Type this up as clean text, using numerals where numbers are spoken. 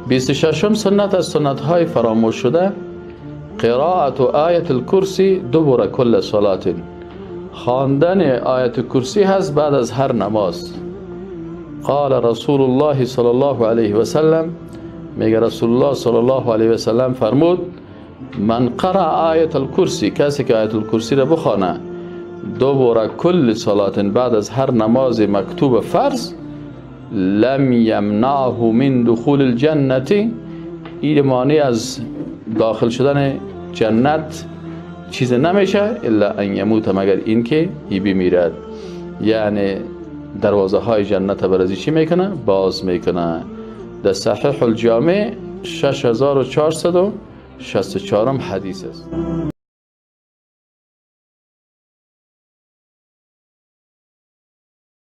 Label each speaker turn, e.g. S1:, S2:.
S1: 26 سنت از سنت های فراموش شده، قرائت آیت الکرسی دبر کل صلات، خواندن آیت کرسی هست بعد از هر نماز. قال رسول الله صلی الله علیه و سلم، میگه رسول الله صلی الله علیه و سلم فرمود من قرأ آیت الکرسی، کسی که آیت الکرسی را بخوانه دبر کل صلات، بعد از هر نماز مکتوب فرض، لم یمنعه من دخول الجنة، این مانع از داخل شدن جنت چیز نمیشه، الا ان یموت، مگر اینکه ای بمیرد. یعنی دروازه های جنت برازی چی میکنه؟ باز میکنه. در صحیح الجامع 6464 حدیث است.